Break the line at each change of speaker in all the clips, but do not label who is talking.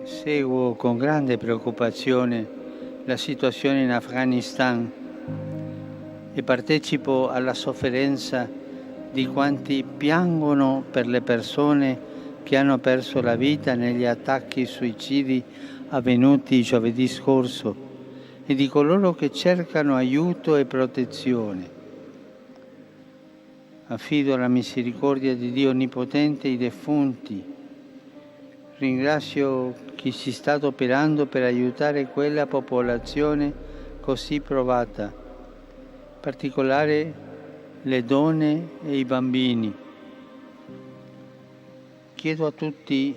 Seguo con grande preoccupazione la situazione in Afghanistan e partecipo alla sofferenza di quanti piangono per le persone che hanno perso la vita negli attacchi suicidi avvenuti giovedì scorso e di coloro che cercano aiuto e protezione. Affido alla misericordia di Dio Onnipotente i defunti. Ringrazio chi si sta adoperando per aiutare quella popolazione così provata, in particolare le donne e i bambini. Chiedo a tutti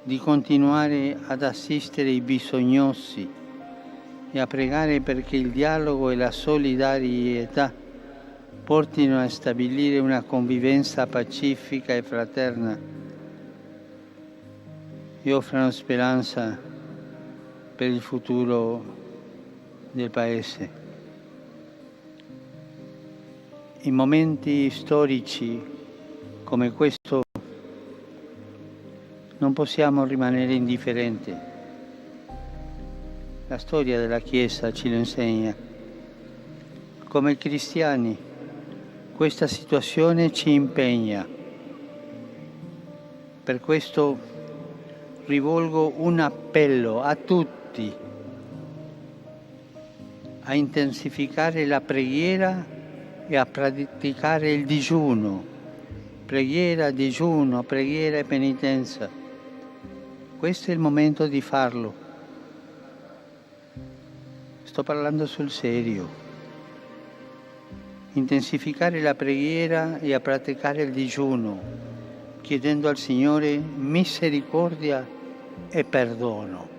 di continuare ad assistere i bisognosi e a pregare perché il dialogo e la solidarietà portino a stabilire una convivenza pacifica e fraterna e offrano speranza per il futuro del Paese. In momenti storici come questo non possiamo rimanere indifferenti. La storia della Chiesa ce lo insegna. Come cristiani, questa situazione ci impegna. Per questo rivolgo un appello a tutti a intensificare la preghiera e a praticare il digiuno. Preghiera, digiuno, preghiera e penitenza. Questo è il momento di farlo. Sto parlando sul serio. Intensificare la preghiera e a praticare il digiuno, chiedendo al Signore misericordia e perdono.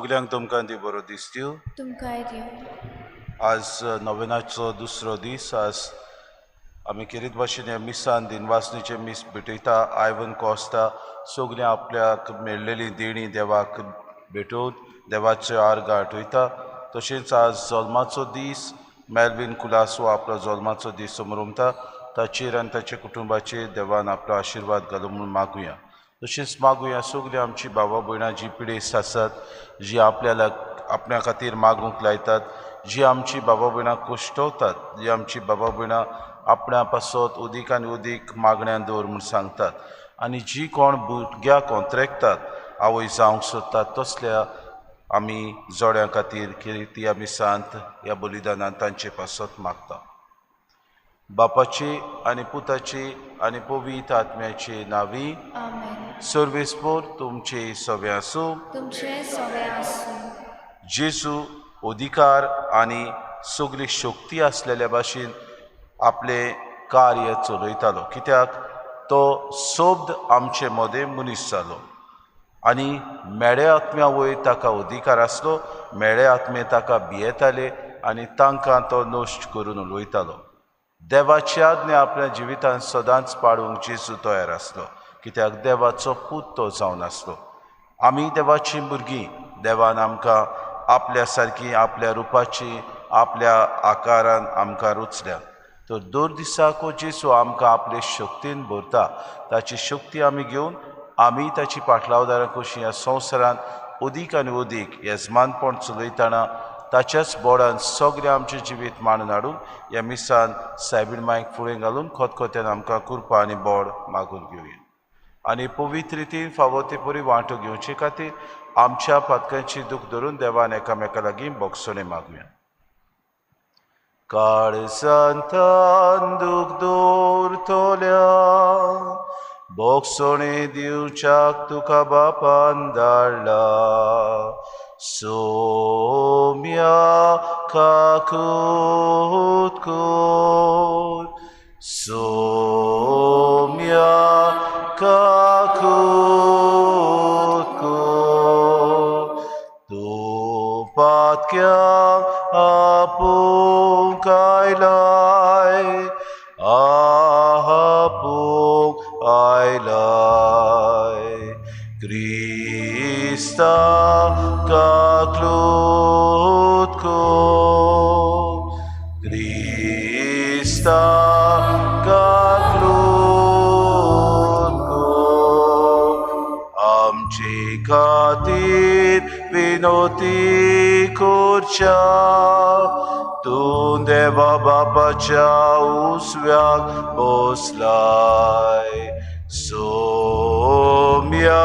सगल्यांक तुमकां ती बरो दीस दिवं.
तुमकांय दिवं.
आज नोवेनाचो दुसरो दीस. आज आमी खेरीत भाशेन ह्या मिसान दिनवासनीचें मीस भेटयता. आयवन कोस्ता सगळीं आपल्याक मेळ्ळेली देणी देवाक भेटोवन देवाच्यो आर्गां आठयता. तशेंच आज जल्माचो दीस, मेलवीन कुलासो आपलो जल्माचो दीस समरमता. ताचेर आनी ताच्या कुटुंबाचेर देवान आपलो आशिर्वाद घालूं म्हूण मागुया. तशेंच मागुया सगळीं आमची भावा भयणां जी पिडेस्त आसात, जी आपल्याला आपल्या खातीर मागूंक लायतात, जी आमची बाबा भयणां कुश्टवतात, जी आमची बाबा भयणां आपणा पासत उदीक आनी उदीक मागण्यान दवर म्हूण सांगतात, आनी जी कोण भुरग्याक कोंत्रेकतात, आवय जावंक सोदतात, तसल्या आमी जोड्यां खातीर किर्ती आमी सांत ह्या बलिदानान तांचे पासत मागता. बापाची आनी पुताची आनी पवित्र आत्म्याची नांवी.
आमेन.
सर्वेस्पोर तुमचे सवे आसूं.
तुमचे सवे आसूं.
जेजू अधिकार आनी सगली शक्ती आसलेल्या भाशेन आपलें कार्य चलयतालो, कित्याक तो शब्द आमचे मदें मनीस जालो आनी मेळे आत्म्या वयर ताका अधिकार आसलो. मेळे आत्मे ताका भियेताले आनी तांकां तो नश्ट करून उलयतालो. देवाची आज्ञा आपल्या जिवितांत सदांच पाळूंक जेजू तयार आसलो, कित्याक देवाचो पूत तो जावन आसलो. आमी देवाचीं भुरगीं. देवान आमकां आपल्या सारकी, आपल्या रुपाची, आपल्या आकारान आमकां रुचल्या. तर दर दिसाक जेजू आमकां आपले शक्तीन भरता. ताची शक्ती आमी घेवन आमी ताची पाटलावदारां कशी ह्या संवसारांत अदीक आनी अदीक येजमानपण चलयतना ताच्याच बोडान सगळें आमचें जिवीत मांडून हाडून ह्या मिसान सायबीण मायक फुडें घालून खतखत्यान आमकां कृपा आनी बोड मागून घेवया. आनी पवित्र रितीन फावो ते परी वांटो घेवचे खातीर आमच्या पातकांची दूख धरून देवान एकामेका लागीं बोगसणें मागुया. काळजांतान दूख दवरतल्या बोगसणें दिवच्याक तुका बापान धाडला. सोम्या काकूत कर, सोम्या काकूत कर, तूं पातक्यांक आपोवंक आयलाय, आपोवंक आयलाय. क्रिस्ता काकलूत कर, क्रिस्ता काकलूत कर, आमचे खातीर विनोती करच्या तूं देवा बापाच्या उजव्याक बसलाय. सोम्या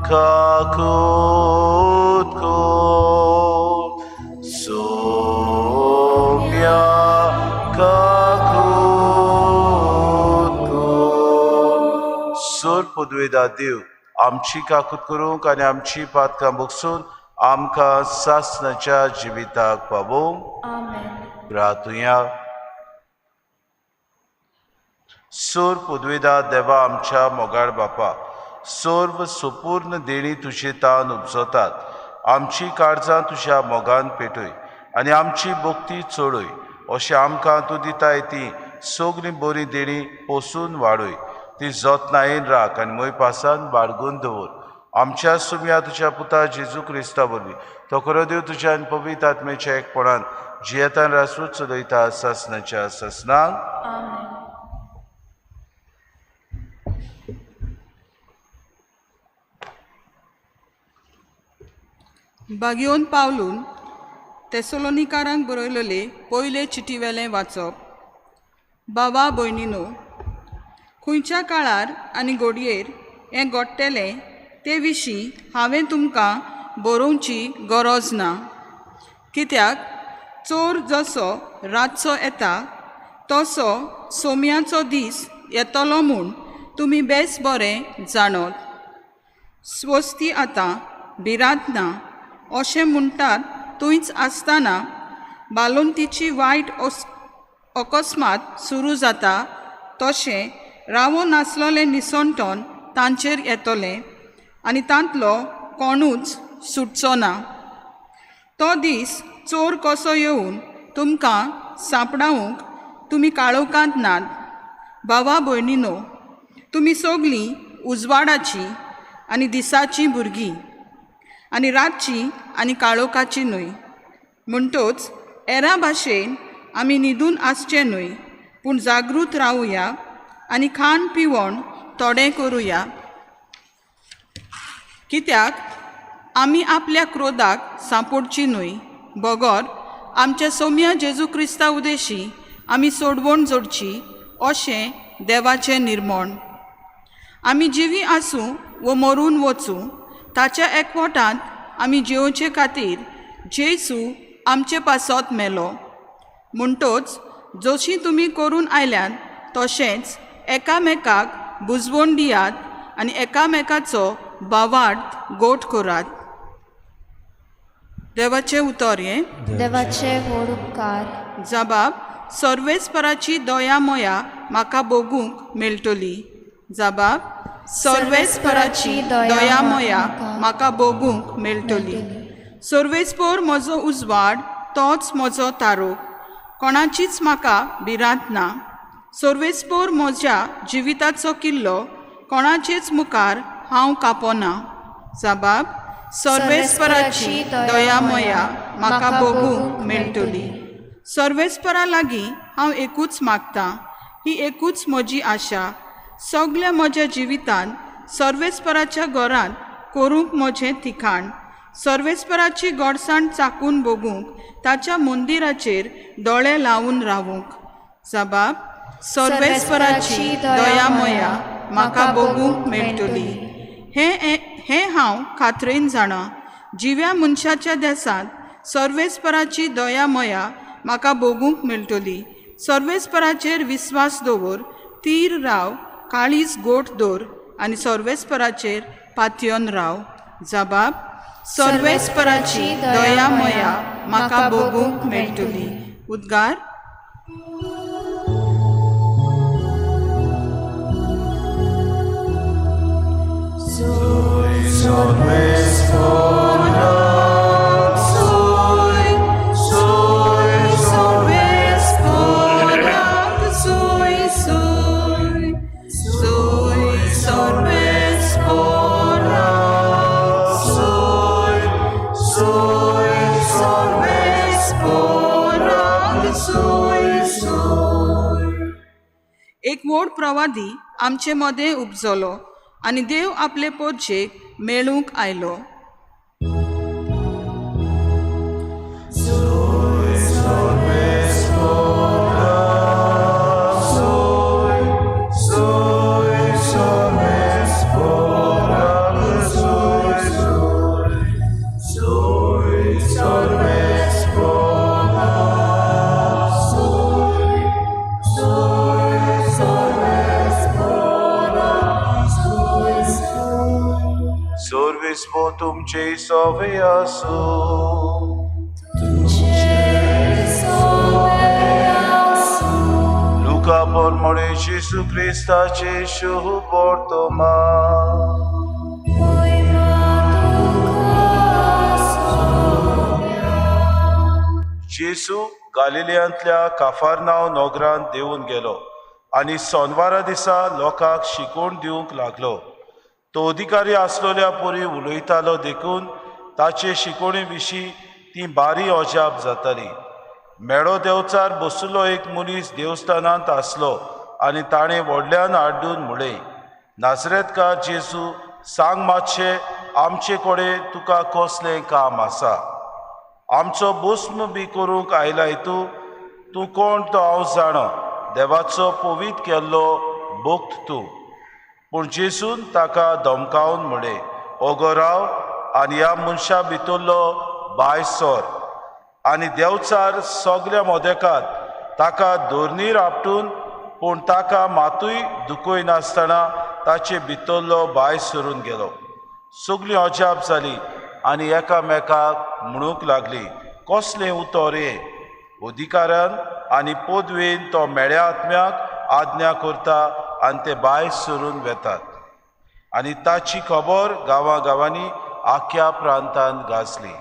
काकूत कर, सोम्या काकूत कर. सोर पदवेदा देव आमची काकूत करूंक आनी आमची पातकां बगसून आमकां सासणाच्या जिविताक पावोवंक.
आमेन.
प्रार्थुया. सोर पदवेदा देवा आमच्या मोगाळ बापा, सर्व सुपूर्ण देणी तुजे तान उपजतात. आमची काळजां तुज्या मोगान पेटय आनी आमची भक्ती चडय. अशें आमकां तूं दिताय ती सगळीं बरीं देणी पोसून वाडय. ती जतनायेन राख आनी मोय पासान बाळगून दवर. आमच्या सुम्या तुज्या पुता जेजू क्रिस्ता वरवीं तो खरो देव तुज्या आनी पवित्र आत्म्याच्या एकपणान जियेतान रासूच चलयता सासणाच्या सासणाक.
आमेन.
बागयोन पावलून तेसोलोनिकारांक बरयलेले पयले चिटीवेलें वाचप. बाबा भयणीनो, खंयच्या काळार आनी घडयेर हें घडटलें ते विशीं हांवें तुमकां बरोवची गरज ना, कित्याक चोर जसो रातचो येता तसो सोम्याचो दीस येतलो म्हूण तुमी बेस बरें जाणत. स्वस्ती आतां भिरांत ना अशें म्हणटात थंयच आसतना बालोंतीची वायट अकस्मात सुरू जाता तशें रावोन नासलोलें निसणटन तांचेर येतलें आनी तांतलो कोणूच सुटचो ना. तो दीस चोर कसो येवन तुमकां सांपडावंक तुमी काळोखांत नात. भावा भयणीनो, तुमी सगलीं उजवाडाची आनी दिसाचीं भुरगीं आनी रातची आनी काळोखाची न्हय. म्हणटोच एरा भाशेन आमी न्हिदून आसचें न्हय, पूण जागृत रावया आनी खाण पिवण थोडें करुया. कित्याक आमी आपल्या क्रोधाक सांपोडची न्हय, बगर आमच्या सोम्या जेजू क्रिस्ता उदेशी आमी सोडवण जोडची अशें देवाचें निर्मण. आमी जिवी आसूं वो मरून वचूं, ताच्या एकवटांत आमी जिवचे खातीर जेजू आमचे पासत मेलो. म्हणटोच जशी तुमी करून आयल्यात तशेंच एकामेकाक बुजवण दियात आनी एकामेकाचो भावार्थ गोठ करात. देवाचें उतर हें.
देवाचे व्हड उपकार.
जबाब सर्वेस्पराची दया मोया म्हाका भोगूंक मेळटली. जबाब सर्वेस्पराची दया मोया म्हाका भोगूंक मेळटली. सर्वेस्पर म्हजो उजवाड, तोच म्हजो तारोक, कोणाचीच म्हाका भिरांत ना. सर्वेस्पर म्हज्या जिविताचो किल्लो, कोणाचेच मुखार हांव कापोना. जबाब सर्वेस्पराची दया मोया म्हाका भोगूंक मेळटली. सर्वेस्परा लागीं हांव एकूच मागतां, ही एकूच म्हजी आशा. सगल्या म्हज्या जिवितांत सर्वेस्पराच्या घरांत करूंक म्हजें ठिकाण. सर्वेस्पराची गोडसाण चाकून भोगूंक ताच्या मंदिराचेर दोळे लावन रावूंक. जबाब सर्वेस्पराची दया मोया म्हाका भोगूंक मेळटली. हें हांव खात्रेन जाणा, जिव्या मनशाच्या देसांत सर्वेस्पराची दया मोया म्हाका भोगूंक मेळटली. सर्वेस्पराचेर विस्वास दवर, तीर राव, काळीज गोठ दवर आनी सर्वेस्पराचेर पातयेवन राव. जबाब सर्वेस्पराची दया मोया म्हाका भोगूंक मेळटली. उद्गार. एक व्हड प्रवादी आमचे मदें उपजलो आनी देव आपले पोरजेक मेळूंक आयलो.
तुमचे सवे आसूं. लुका प्रमाणे जेजू क्रिस्ताचे शुभ वर्तमान. जेजू गालिलियांतल्या काफारनाव नगरांत देंवून गेलो आनी सोनवारा दिसा लोकांक शिकवण दिवंक लागलो. तो अधिकारी आसलेल्या परी उलयतालो देखून ताचे शिकवणे विशीं ती बारी अजाप जाताली. मेळो देवचार बसुल्लो एक मनीस देवस्थानांत आसलो आनी ताणें व्हडल्यान आड्डून म्हळें, नाजरेतकार जेजू, सांग मातशें आमचे कडेन तुका कसलें काम आसा? आमचो भस्म बी करूंक आयलाय तूं? तूं कोण तो हांव जाणा, देवाचो पवित्र केल्लो भक्त तूं. पूण जेजून ताका धमकावन म्हळें, ओगो राव आनी ह्या मनशा भितरलो भायर सर. आनी देवचार सगल्या मोदेकात ताका धरणीर आपटून, पूण ताका मातूय दुखयनासतना ताचे भितरलो भायर सरून गेलो. सगळीं अजाप जाली आनी एकामेकाक म्हणूंक लागली, कसलें उतर हें? अधिकारान आनी पदवेन तो मेळ्या आत्म्याक आज्ञा करता आनी ते भायर सरून वेतात. आनी ताची खबर गांवां गांवांनी आख्या प्रांतांत गाजली.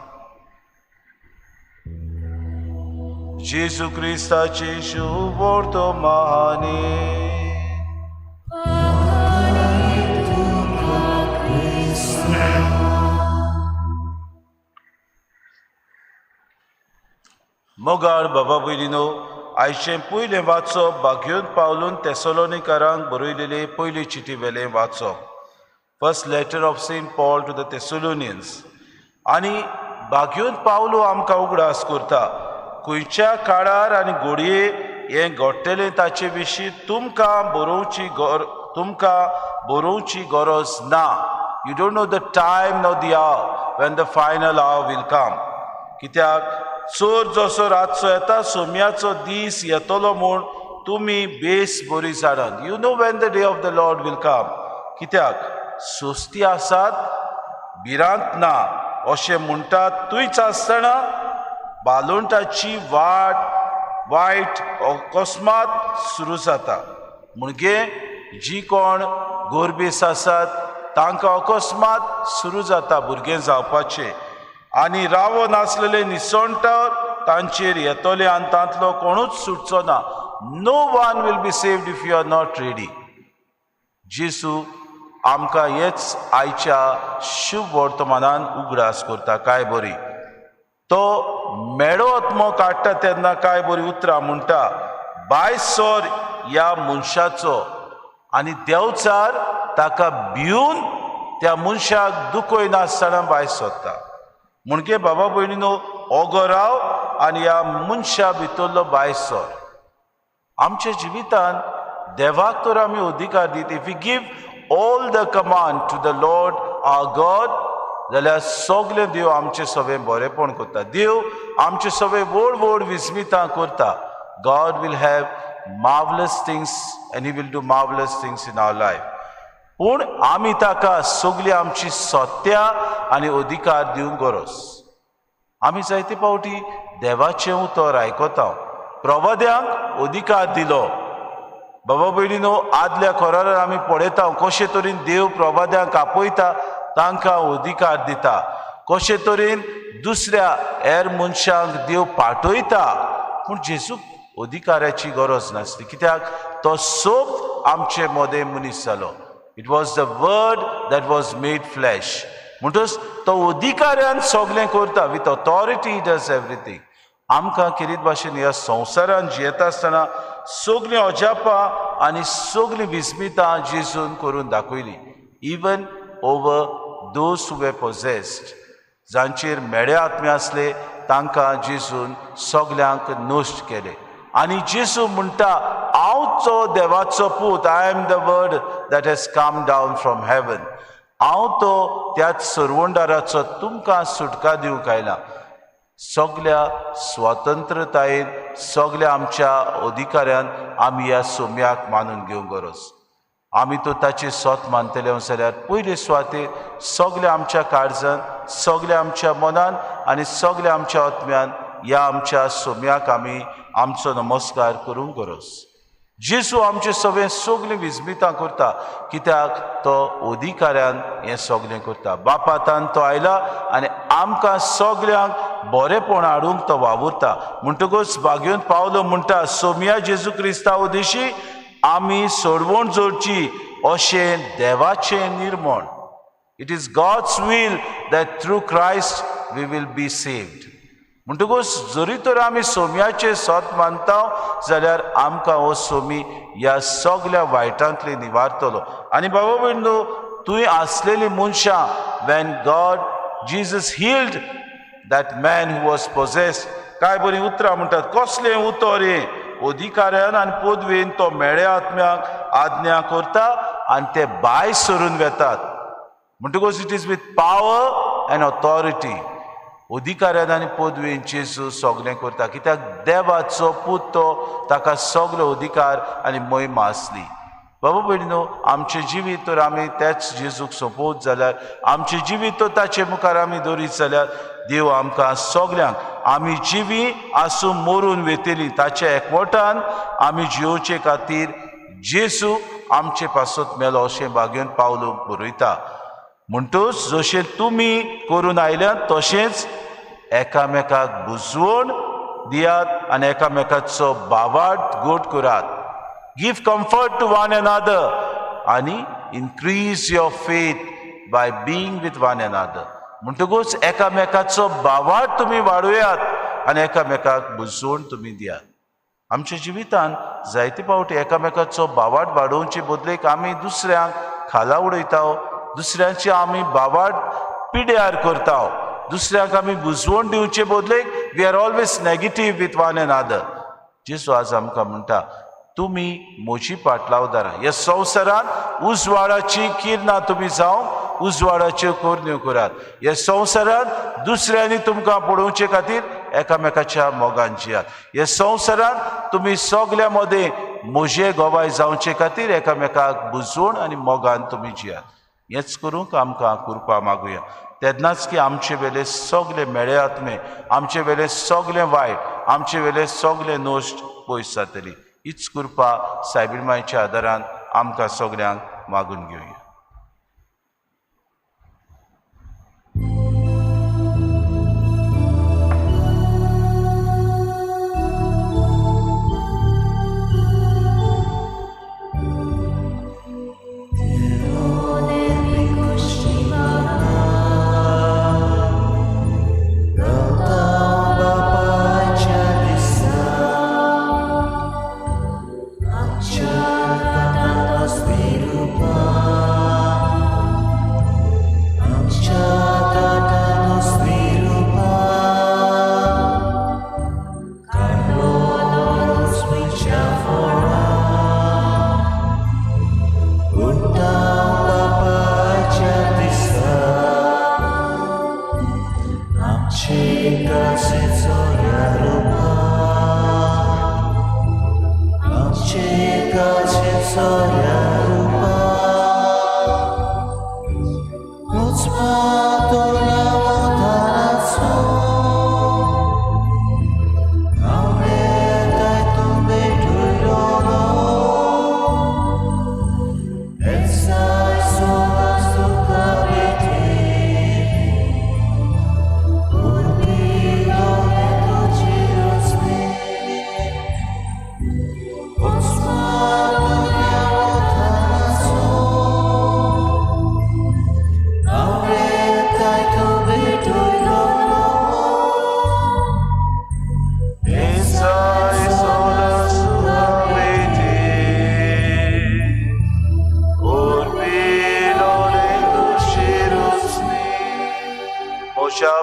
जेजू क्रिस्ताचे शुभ वर्तमाने। मोगाळ बाबा भयणीनो, आयचें पयलें वाचप बागयोन पावलून तेसलोनिकारांक बरयलेले पयले चिटी वेलें वाचप, first letter of Saint Paul to the Thessalonians. आनी बागयोन पावलो आमकां उगडास करता, खंयच्या काळार आनी घडये हें घडटलें ताचे विशीं तुमकां बरोवची गरज ना. You don't know the time nor the hour when the final hour will come. कित्याक चोर जसो रातचो येता सोम्याचो दीस येतलो म्हूण तुमी बेस बरी जाणात. You know when the day of the Lord will come. कित्याक सोस्ती आसात भिरांत ना अशें म्हणटात तुंयच आसतना बालोंटाची वाट वायट अकस्मात सुरू जाता. म्हणजे जी कोण गोरबेस आसात तांकां अकस्मात सुरू जाता भुरगें जावपाचें आनी रावो नासलेले निसणटार तांचेर येतले आनी तांतलो कोणूच सुटचो ना. No one will be saved if you are not ready. जेजू आमकां हेच आयच्या शुभ वर्तमानान उगडास करता. काय बरी तो मेळो आत्मो काडटा तेन्ना काय बरी उतरां म्हणटा, बायसोर ह्या मनशाचो आनी देवचार ताका भिवन त्या मनशाक दुखयनासतना भायर सोदता. म्हणजे बाबा भयणीनो, ओगो राव आनी ह्या मनशा भितरलो भायर सर. आमच्या जिवितान देवाक तर आमी अधिकार दित, if you give all the command to the Lord our God, जाल्यार सगळें देव आमचें सगळें बरेंपण करता. देव आमचें सगळें व्हड व्हड विस्मितां करता. God will have marvellous things and he will do marvellous things in our life. पूण आमी ताका सगळी आमची सत्या आनी अधिकार दिवंक गरज. आमी जायते फावटी देवाचें उतर आयकता, प्रवाद्यांक अधिकार दिलो. बाबा भयणीनो, आदल्या कोरार आमी पळयता कशे तरेन देव प्रवाद्यांक आपयता, तांकां अधिकार दिता, कशे तरेन दुसऱ्या हेर मनशांक देव पाठयता. पूण जेजूक अधिकाराची गरज नासली, कित्याक तो सोब आमचे मदें मनीस जालो. It was the word that was made flesh. म्हणटच तो अधिकाऱ्यान सगळें करता, with authority does everything. आमकां खेरीत भाशेन ह्या संवसारान जियेता आसतना सगळीं अजापां आनी सगळीं विस्मितां जेजून करून दाखयलीं. Even over those who were possessed, जांचेर मेळे आत्मे आसले तांकां जेजून सगल्यांक नश्ट केले. आनी जेजू म्हणटा, हांव तो देवाचो पूत, I am the word that has come down from heaven. हांव तो त्याच सरवंडाराचो तुमकां सुटका दिवंक आयला. सगल्या स्वतंत्रतायेन, सगल्या आमच्या अधिकाऱ्यान आमी ह्या सोम्याक मानून घेवंक गरज. आमी तो ताचे सोत मानतले जाल्यार पयले सुवातेर सगल्या आमच्या काळजान, सगल्या आमच्या मनान आनी सगल्या आमच्या आत्म्यान ह्या आमच्या सोम्याक आमी आमचो नमस्कार करूंक गरज. जेजू आमचे सगळें सगळीं विस्मितां करता, कित्याक तो अधिकाऱ्यान हें सगळें करता. बापातान तो आयला आनी आमकां सगल्यांक बरेंपण हाडूंक तो वावुरता. म्हणटकूच बागयोन पावलो म्हणटा, सोम्या जेजू क्रिस्ता उदेशी आमी सोडवण जोडची अशें देवाचें निर्मण. It is God's will that through Christ we will be saved. म्हणटकूच जरी तर आमी सोम्याचें सत मानता जाल्यार आमकां हो सोमी ह्या सगल्या वायटांतले निवारतलो. आनी बाबा भयणीनो, तुवें आसलेली मनशां, when God Jesus healed that man who was possessed, काय बरीं उतरां म्हणटात, कसलें उतर हें, अधिकाऱ्यान आनी पदवेन तो मेळ्या आत्म्याक आज्ञा करता आनी ते भायर सरून वेतात. म्हणटकूच it is with power and authority. अधिकाऱ्यान आनी पदवेन जेजू सगळें करता, कित्याक देवाचो पूत तो, ताका सगलो अधिकार आनी महिमा आसली. बाबा भयणीनो, आमचें जिवीत तर आमी त्याच जेजूक सोंपोवत जाल्यार, आमचें जिवीत तर ताचे मुखार आमी दवरीत जाल्यार देव आमकां सगल्यांक, आमी जिवी आसूं मरून वेतली ताच्या एकवटान आमी जियोवचे खातीर जेजू आमचे पासत मेलो अशें बागेवन पावलो बरयता. म्हणटूच जशें तुमी करून आयल्यात तशेंच एकामेकाक बुजवण दियात आनी एकामेकाचो भावार्थ गोड करात. Give comfort to one another आनी increase your faith by being with one another. म्हणटकूच एकामेकाचो भावार्थ तुमी वाडोयात आनी एकामेकाक बुजवण तुमी दियात. आमच्या जिवितान जायते फावटी एकामेकाचो भावार्थ वाडोवचे बदलेक आमी दुसऱ्यांक खाला उडयता, दुसऱ्यांची आमी भावार्थ पिड्यार करता, दुसऱ्यांक आमी बुजवण दिवचे बदलेक we are always negative with one another. जेजू आज आमकां म्हणटा तुमी म्हजी पाटलावदारां, ह्या संवसारांत उजवाडाची किरणां तुमी जावं उजवाडाच्यो करण्यो करात. ह्या संवसारांत दुसऱ्यांनी तुमकां पळोवचे खातीर एकामेकाच्या मोगान जियात. ह्या संवसारांत तुमी सगल्या मदें म्हजे गवाय जावचे खातीर एकामेकाक बुजवण आनी मोगान तुमी जियात. हेंच करूंक आमकां कृपा मागुया. तेन्नाच की आमचे वेले सगळे मेळे आत्मे, आमचे वेले सगळे वायट, आमचे वेले सगळे नश्ट पयस जातली. हीच कृपा सायबीण मायच्या आदारान आमकां सगल्यांक मागून घेवया.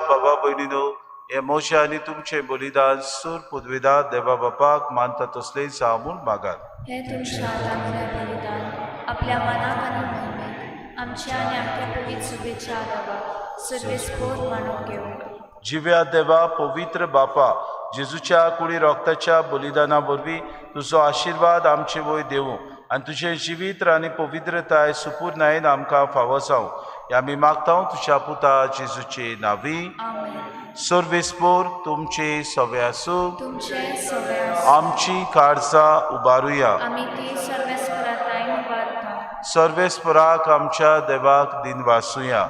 बाबा भयणीनो, हे म्हजें आनी तुमचें बलिदान सूर पुदविदा देवा बापाक मानता तसलें जावं म्हूण मागात.
हें तुमच्या हातांतलें बलिदान आपल्या मनाक आनी मोहिमेक आमच्या आनी आमच्या पवित्र शुभेच्छा देवाक सर्वेस्पोर मानून घेवं.
जिव्या देवा पवित्र बापा, जेजूच्या कुडी रोगताच्या बलिदाना वरवीं तुजो आशिर्वाद आमचे वयर देवूं आनी तुजें जिवीत आनी पवित्रताय सुपूर्णायेन आमकां फावो जावं. हें आमी मागता तुज्या पुता जेजूचे नांवी. सर्वेस्पोर तुमचे सवे आसूं. आमची काळजां उबारुया. सर्वेस्पोराक आमच्या देवाक दिनवासुया.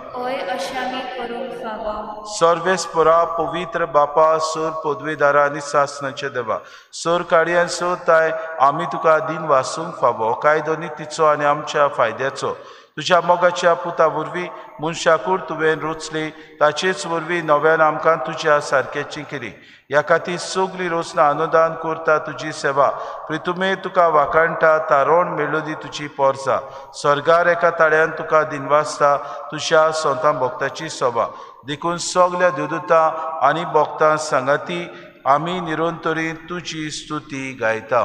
सर्वेस्पोरा पवित्र बापा, सोर पदवेदारा आनी सासनाचे देवा, सोर काडयान सोताय आमी तुका दिन वासूंक फावो. कायदो नितीचो आनी आमच्या फायद्याचो तुज्या मोगाच्या पुता वरवीं मनशाकूड तुवें रोचली, ताचेच वरवीं नव्यान आमकां तुज्या सारक्याची केली. ह्या खातीर सगळी रोचना अनुदान करता तुजी सेवा प्रितुमे तुका वाखाणटा, तारोण मेलोदी तुजी पोरसा. स्वर्गार एका ताळ्यान तुका दिनवासता तुज्या सोंतां भक्ताची सोबा. देखून सगल्या देवदूतां आनी भक्तां सांगाती आमी निरंतरी तुजी स्तुती गायता.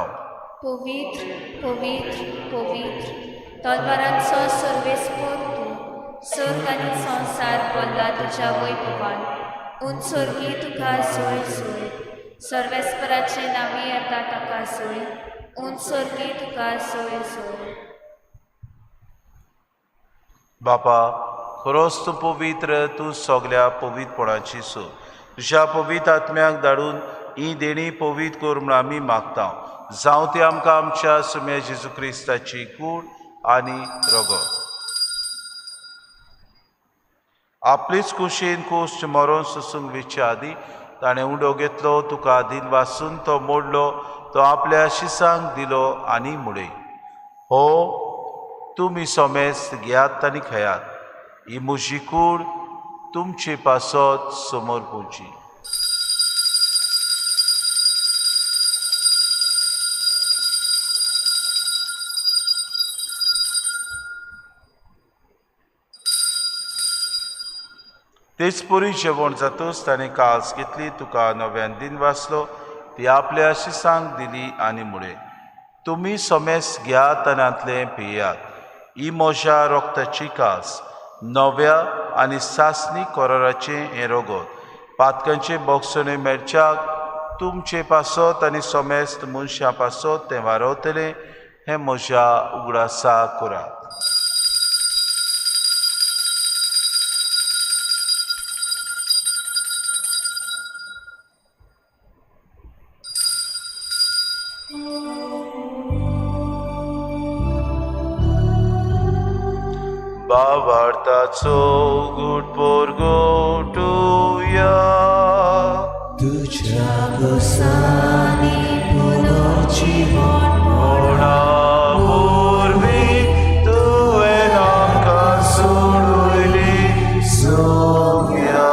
पवित्र पवित्र पवित्र तलवारांचो सर्वेस्पोर तूं, सर्ग आनी संवसार भरला तुज्या वैभवान. उंच स्वर्गी तुका सोय सोय, सर्वेस्पराचे नांवी येता ताका सोय. उंच स्वर्गी तुका सोय सोय.
बापा, खरोच तूं पवित्र, तूं सगल्या पवित्रपणाची सो. तुज्या पवित्र आत्म्याक धाडून ही देणी पवित्र कर म्हूण आमी मागता. जावं ती आमकां आमच्या सुम्या जेजू क्रिस्ताची कूड आनी रगत. आपलीच कुशीन कोश्ट मरोन सोसूंक वेचे आदीं ताणें उंडो घेतलो, तुका दिन वासून तो मोडलो, तो आपल्या शिसांक दिलो आनी मुडे, हो तुमी सोमेस्त घेयात आनी खेयात, ही म्हजी कूड तुमचे पासत समोर पोवची। तेच परी जेवण जातूच ताणें कास घेतली, तुका नव्यान दिन वाचलो, ती आपल्या शिसांक दिली आनी मुळे, तुमी सोमेस घेयात आनी पियात, ही म्हज्या रोगताची कास, नव्या आनी सासणी कोराराचें हें रोगत, पातकांचें बोगसणें मेळच्याक तुमचे पासत आनी सोमेस्त मनशां पासत तें वारवतलें, हें म्हज्या उगडासा करात। बावार्थाचो गुट पोरगोटुया,
तुझ्या गोसानी पुनर्जीवन
मोडा पूर्वी तुवें आमकां सोडयली सोम्या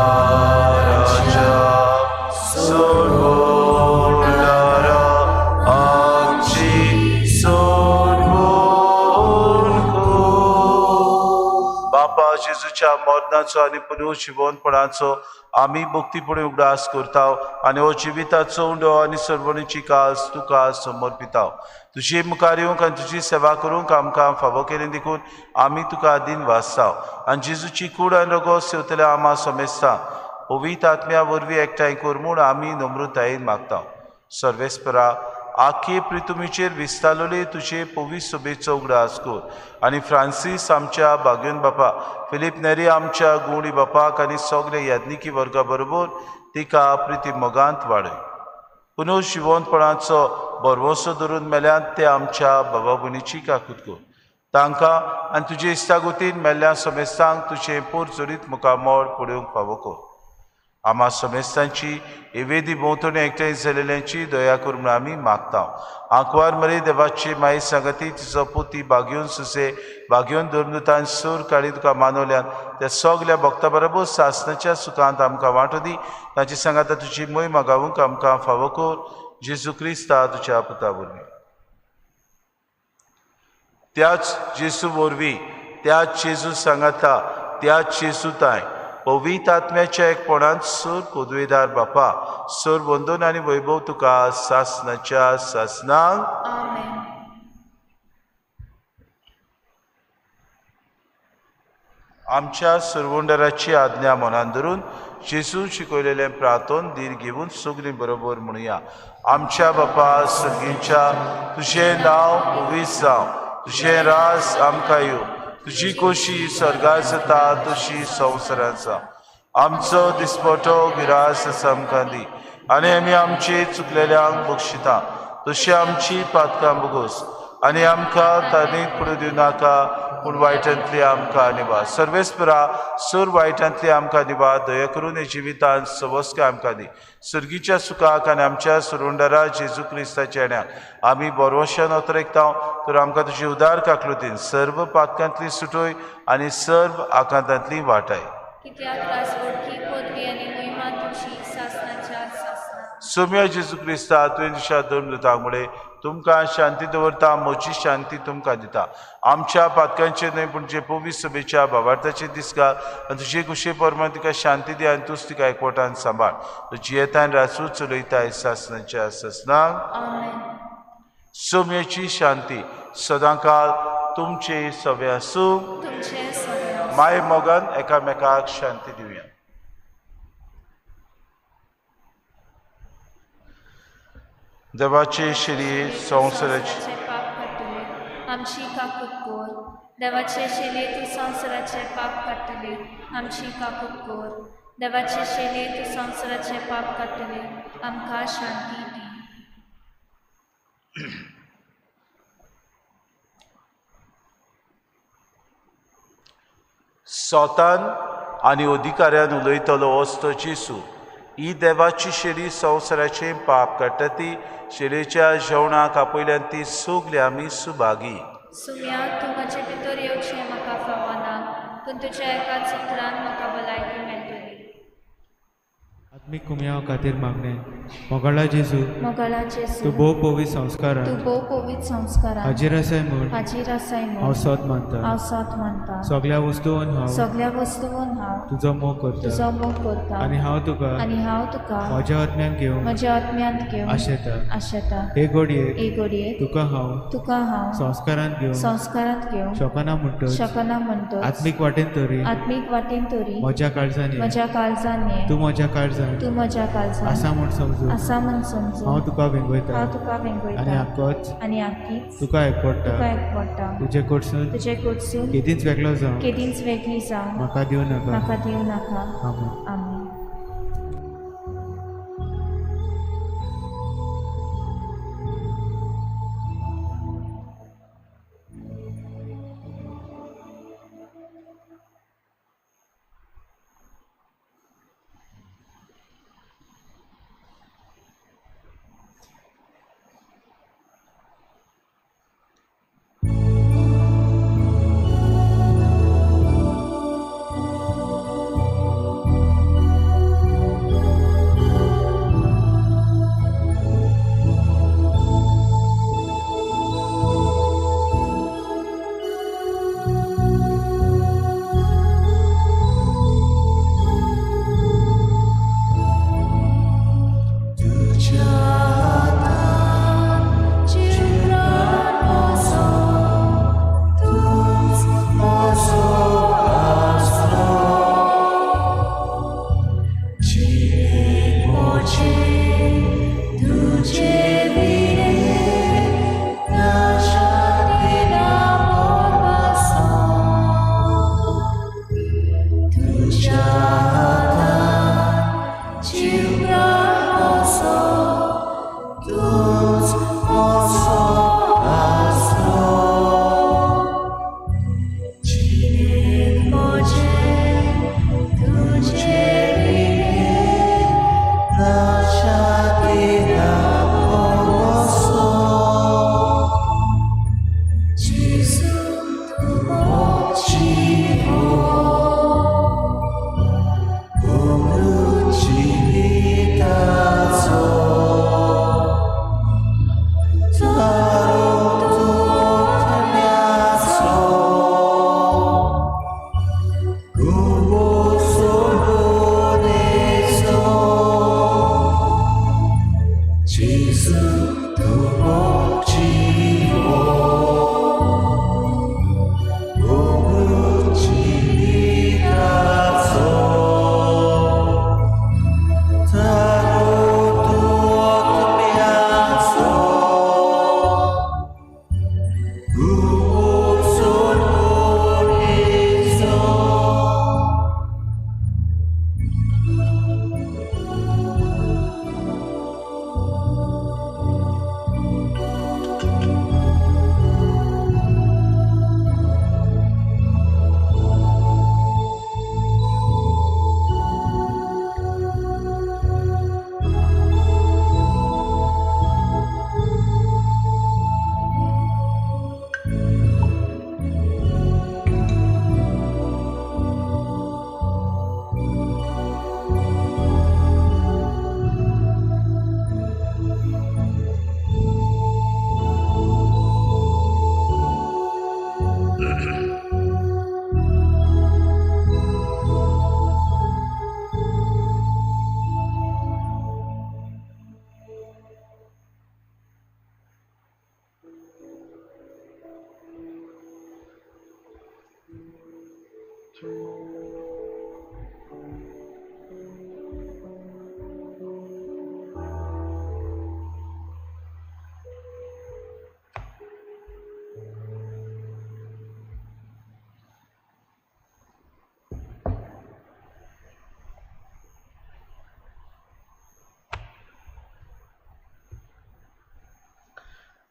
संवसाराच्या सोडवणारा आमची सोडवण कर। बापा जेजूच्या मरणाचो आनी पुनर्जिवनपणाचो आमी भक्तीपणी उगडास करता आनी हो जिविताचो उंडो आनी सरवणीची कास तुका समर्पिता। तुजे मुखार येवंक आनी तुजी सेवा करूंक आमकां फावो केली देखून आमी तुका दिन वाचता आनी जेजूची कूड आनी रगत सेवतल्या आमा समेस्ता पवित्र आत्म्या वरवीं एकठांय कर म्हूण आमी नम्रतायेन मागता। सर्वेस्परा आखे प्रितुमीचेर विस्तारलेले तुजे पवित्र सभेचो उगडास कर आनी फ्रांसीस आमच्या बागेवन बापा, फिलीप नेरी आमच्या गुणी बापाक आनी सगळे याज्ञिकी वर्गा बरोबर तिका प्रिती मोगांत वाडय। पुनर्जिवनपणाचो भरवंसो धरून मेल्यात ते आमच्या बाबा भयणीची काकूत कर, तांकां आनी तुजे इश्टागतीन मेल्ल्या समेस्तांक तुजें पोर चरीत मुखामळ पळोवंक फावो कर। आमा समेस्तांची एवेदी भोंवतणी एकठांय जाल्ल्यांची दया कर म्हूण आमी मागता। आंकवार मरे देवाची माई सांगती तिचो पोती बागेवन सुसे बागेवन धर्मदूतान सूर काळी तुका मानवल्यान त्या सगल्या भक्ता बरोबर सासनाच्या सुखांत आमकां वांटो दी, तांची सांगाता तुजी मोय मागावूंक आमकां फावो कर, जेजू क्रिस्ता तुज्या पुता वरवीं। त्याच जेजू वरवीं, त्याच जेजू सांगाता, त्याच जेजू ताय पवित्र आत्म्याच्या एकपणांत सूर पदवेदार बापा, सूर वंदन आनी वैभव तुका सासनाच्या सासनांक।
आमेन।
आमच्या सुरवंडराची आज्ञा मनान धरून जेजून शिकयलेलें प्रार्थन धीर घेवन सगळीं बरोबर म्हणुया। आमच्या बापा सर्गीच्या, तुजें नांव पवित्र जावं, तुजें राज आमकां येवं, तुजी कोशी स्वर्गार जाता तशी संवसारांत जावं। आमचो दिसपटो गिरास आमकां दी आनी आमी आमचे चुकलेल्यांक बक्षिता तशी आमची पातकां बगोस आनी आमकां ताणें पडूं दिवं नाका, पूण वायटांतली आमकां निवा। सर्वेस्परा सूर वायटांतली आमकां निवा, दया करून हे जिवितांत सवस्काय आमकां दी। सर्गीच्या सुखाक आनी आमच्या सुरुंडारा जेजू क्रिस्ताच्या येण्याक आमी बरोवशान अतरेकता, तर आमकां तुजी उदार काकलुतीन सर्व पातकांतली सुटोय आनी सर्व आकांतांतली वाटाय।
कित्याक राजवटकी पदवी आनी महिमा तुजी सासनाच्या सासनाक।
सोम्या जेजू क्रिस्ता तुवें तुज्या धर्मदूतांक मुळे तुमकां शांती दवरता, म्हजी शांती तुमकां दिता। आमच्या पातकांचेर न्हय पूण जे पवित्र सभेच्या भावार्थाचेर दिसका आनी तुजे कुशे प्रमाण तिका शांती दी आनी तूच तिका एकवटान सांबाळ। तूं जियेतान राजू चलयताय सासनाच्या सासनाक।
आमेन।
सोम्याची शांती सदांकाळ तुमचे सवे आसूं।
तुमचे सवे आसूं।
माय मोगान एकामेकाक शांती दिवया। देवाचे शिरी संवसाराचे
पाप काडटले, आमची काकूत कर। देवाचे शेले तूं संवसाराचे पाप काडटले, आमची काकूत कर। देवाचे शेले तूं संवसाराचे पाप काडटले, आमकां शांती दी।
सोतान आनी अधिकाऱ्यान उलयतलो असतो जेजू. ही देवाची शेळी संवसाराचें पाप काडटा ती शेळयेच्या जेवणाक आपयल्यान ती सगली आमी सुभागी.
सुम्या तूं म्हजे भितर येवचें म्हाका फावना, पूण तुज्या एकाच उतरान म्हाका भलायकी मेळटली.
आत्मीक कुमयाव खातीर मागणें. मोगाळा जेजू,
मोगाळा जेजू,
तूं भोव पवित्र संस्कारान
तूं भोव पवित्र संस्कारान
हाजीर आसाय म्हूण
हाजीर आसाय
हांव
म्हूण
सोद मानता.
हांव सोद मानता.
सगल्या वस्तून हांव
सगल्या वस्तून हांव
तुजो मोग करता
तुजो मोग करता
आनी हांव तुका
आनी हांव तुका
म्हज्या आत्म्यान घेवंक
म्हज्या आत्म्यांत घेवन
आशेता.
आशेता.
हे घडयेक
हे घडयेक
तुका हांव
तुका हांव
संस्कारान घेवंक
संस्कारांत घेवंक
शकना म्हणटच
शकना म्हणटच
आत्मीक वाटेन तरी
आत्मीक वाटेन तरी
म्हज्या काळजान ये.
म्हज्या काळजान ये.
तूं म्हज्या काळजान
तूं म्हज्या काळजान
आसा म्हूण समजून
आसा म्हूण समजून
हांव तुका वेंगयता
हांव तुका
आनी
वेंगयता
आकोच
आनी आकीच
तुका एकवडटा.
तुका एकवडटा.
तुजे कडसून
तुजे कडसून
केदींच वेगळो जावं
केदींच वेगळी जावं
म्हाका दिवं नाका.
म्हाका दिवं नाका.
आमेन.
आमेन.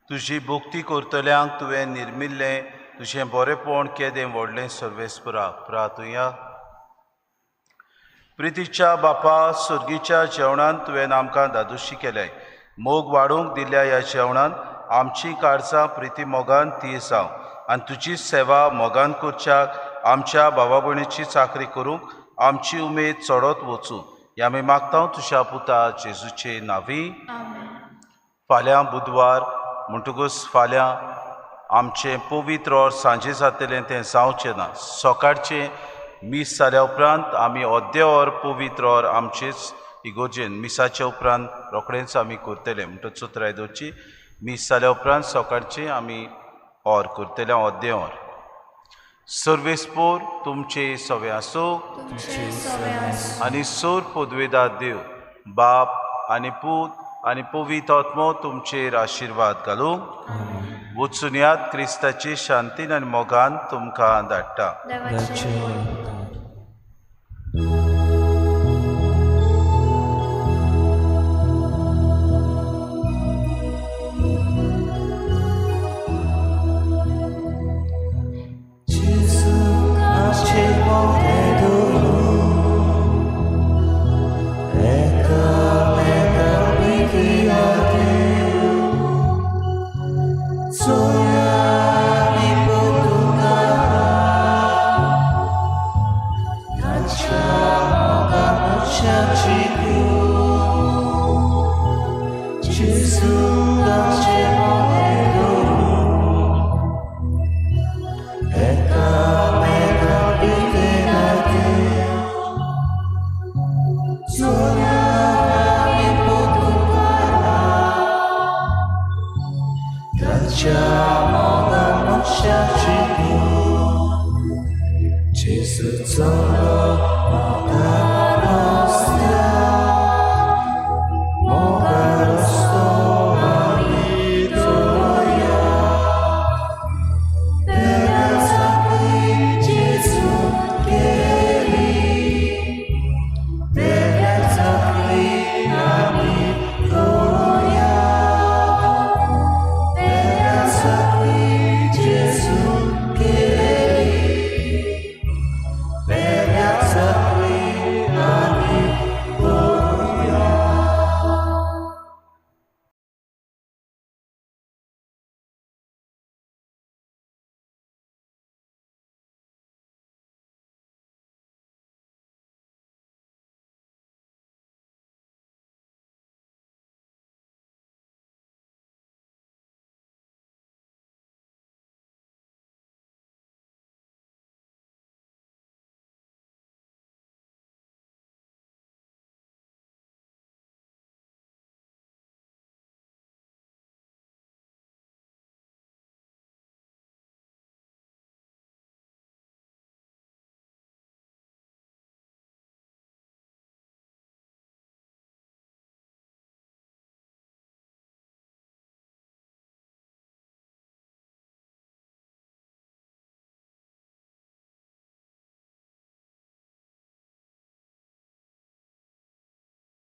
तुजी भक्ती करतल्यांक तुवें निर्मिल्लें तुजें बरेंपण केदें व्हडलें सर्वेस्परा. प्रातुया. प्रितीच्या बापा, सुर्गीच्या जेवणान तुवें आमकां दादोशी केलें. मोग वाडोवंक दिल्ल्या ह्या जेवणान आमची काळजां प्रिती मोगान ती जावं आनी तुजी सेवा मोगान करच्याक आमच्या भावा भयणीची चाकरी करूंक आमची उमेद चडत वचूं. ह्या आमी मागता तुज्या पुता जेजूचे नांवी.
आमेन.
फाल्यां बुधवार म्हणटकूच फाल्यां आमचें पवित्र or सांजे जातलें तें जावचें ना. सकाळचें मीस जाल्या उपरांत आमी अर्दें or पवित्र or आमचेच इगोर्जेन मिसाच्या उपरांत रोखडेंच आमी करतले. म्हणटकच चतुराय दवरची. मीस जाल्या उपरांत सकाळचें आमी or करतले, अर्दें or. सर्वेस्पोर तुमचे सवे आसूं
तुमचे सवे आसूं.
आनी सोर पदवेदार देव बाप आनी पूत आनी पवित्र आत्मो तुमचेर आशिर्वाद घालूं. वचून यात, क्रिस्ताची शांतीन आनी मोगान तुमकां धाडटा.
देवाचे
देवाचे उपकार. Gesù.